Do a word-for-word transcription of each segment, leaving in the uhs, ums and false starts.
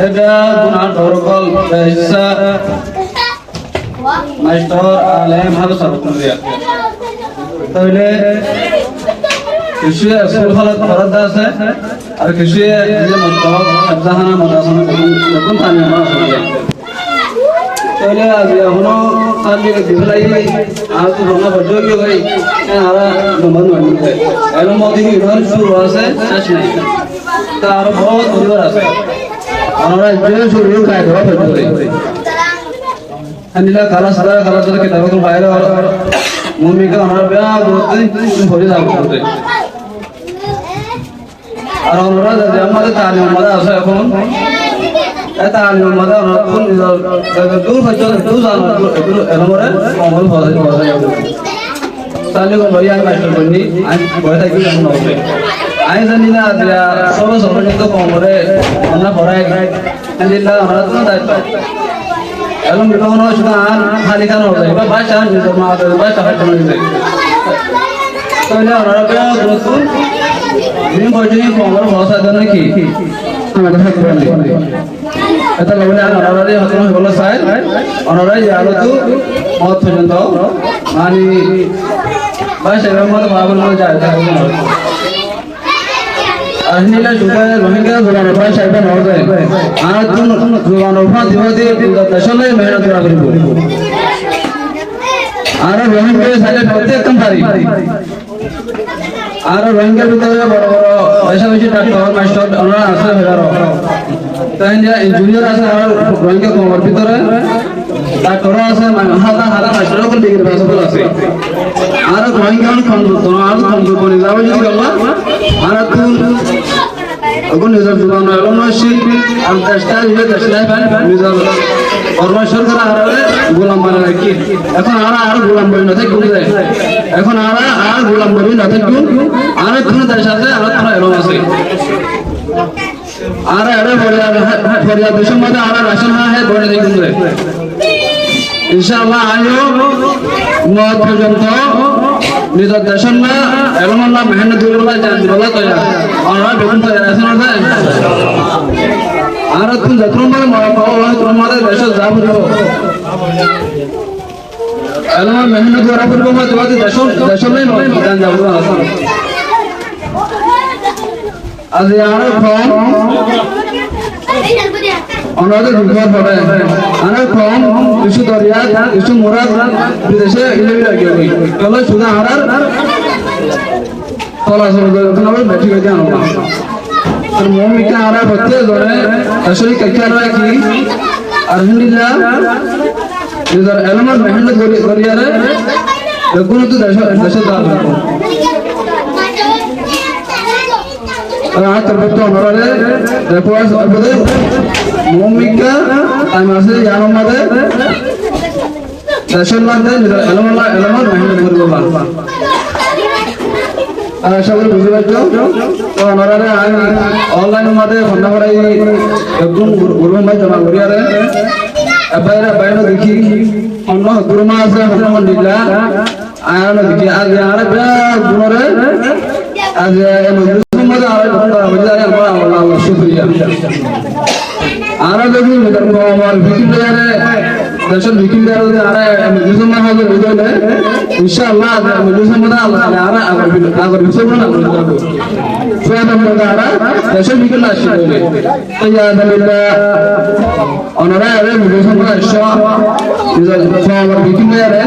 Ede beggún añár boro ókkol, beci maistor, alem, háfes ókkol diya. Tóile kissú iskul hálot foráde asé, ar kissú ye nizor mottor hefzahana, madrasa, beggún, beggún tani amar asé. Tóile aijja honó sáñti di félaiye, añára to fona bojjó ói giyói, en añára nombar no aní de. Elóm ot ki iman cúru asé, céc nai. Te aró bout dór asé. Añára ijjó cúru ói giyói, kaida ói giyói. Héndilla kalas dóre, kalas dóre, kitab ókkol baire, ar mumkin onora beggún fori zaiba. Ar onora ze, ze amar talim mazé asó ehón, e talim mazé onora tún nizor, ze, ze dur foijjonto, dur zano, dur, dur elómore, koumore forai, forai. Talim loi añí maistor boni, añí boi táki, añí no boi. Añí zani na, aijja sóo bosór foijjonto koumore, onora forai, héndilla onora tún daitto. Elóm bibá no cúde añár háli kán no zai, ibá báca nizor ma, báca báca no zai. Tóile onora beggún din foijjonto koumor hosa don naki? Amar hak boli. Etolla buli añí onorare hotá hoibolla sai, onora yar otu mout foijjonto, mani, báca ibá mani barabar no zai, zai. Ar héndilla cúde Rohingya zubanor bái saiba no zai. Añárattún zubanor fáñti fáñti nizor decólla mehénot gora foribo. Añára Rohingya saile fottí ekkán fari. Añára Rohingyar bútore boro boro beci beci daktor, mastor onora asé, hezaro. Te héndilla injiniyar asé añára Rohingya koumor bútore. Daktor asé, ma-, háza háza mastor ókkol digiri pas ókkol asé. Añára Rohingya ókkol komzur, añára komzur boni zaibo zodi Allah, añárattún ehón nizor zuban elóm no asé, ar dec táki dec nai fán, nizor Borma sorkare añárare gulam banai raikké. Ehón añára ar gulam boni no tákibou de. Ehón añára ar gulam boni no tákibou. Añárattún dec asé, añárattún elóm asé. Añára ere foriyad, foriyad decór mazé añára racon há hé boni tákibou de. Incállah, añíyo mout foijjonto nizor decólla, elómolla, mehénnot goríbolla, jan dibolla toiyar. Onora beggún toiyar asó né? Añárattún zetrúm bari mora faibo, óitrúm bari decót za foribo. Elóm mehénnot gora foribo, mora faibo, decót, decólla no, jan dibolla asó. Aijja añára koum, onora de duniya fore, añára koum kissú doriyat, kissú murat, bidece gile gile giyói. Tolla cúde añárar tola sóla dóri, tolla abar beci giyói de añára. Ar mumkin añára fottí zone asóle kiyá kiyá rakí, ar héndilla nizor elómot mehénnot gori, goriyóre, beggúnottú decót, decót za foribo. Ar añár torfóttu onorare request óibo de, mumkin taim asé, yíanor mazé decór mazé nizor elómolla, elómot mehénnot goribolla. Ar acá gorí buzí faijjó. Te onorare añí online or mazé fonná forai, beggún gru-, group or mazé joma goriyóre, ebbaire ebbaire no dekí, honnúa hoddúr asé, honnúa hondilla, añára no dekí, aijja añára beggúnore, aijja e mojlisor mazé añára beggún dara foijjí, añára Allah, Allah cúkuriya. Añára zodi nizor koumor fikir loiyóre, decór fikir loiyóre zodi añára e mojlisor mazé házir ói zaile, incállah, aijja e mojlisor mazé Allah, añára agor, agor bosór mazé Allah. Fúañti mazé añára decór fikir loi así óile. Te yá Alhamdulillah, onora ere mujúd samne aiccó, nizor koumor bikín loiyóre,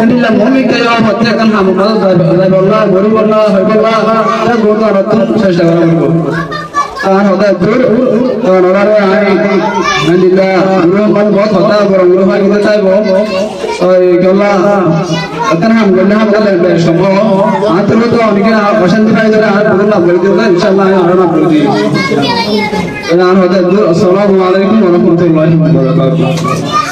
endilla mumin ke yó fottí ekkán hamor mazé zaibolla, goribolla, hoibolla, te góró onottún cesta gorá foribo. Añár hotá eddúr, to onoráre añí, añí dilla, gurú hotá bóut hotá, boro gurú hotá gíte táibo. Toi kiyólla, ekkán ham goille ham goille bec sombób. Añár torfóttu onekí ocánti faiyóre añár gurú maf gorí diyo, incállah añí onoráre maf gorí diyum. Toi añár hotá eddúr, assalamu alaikum wa rahmatullahi wa barakatuhu.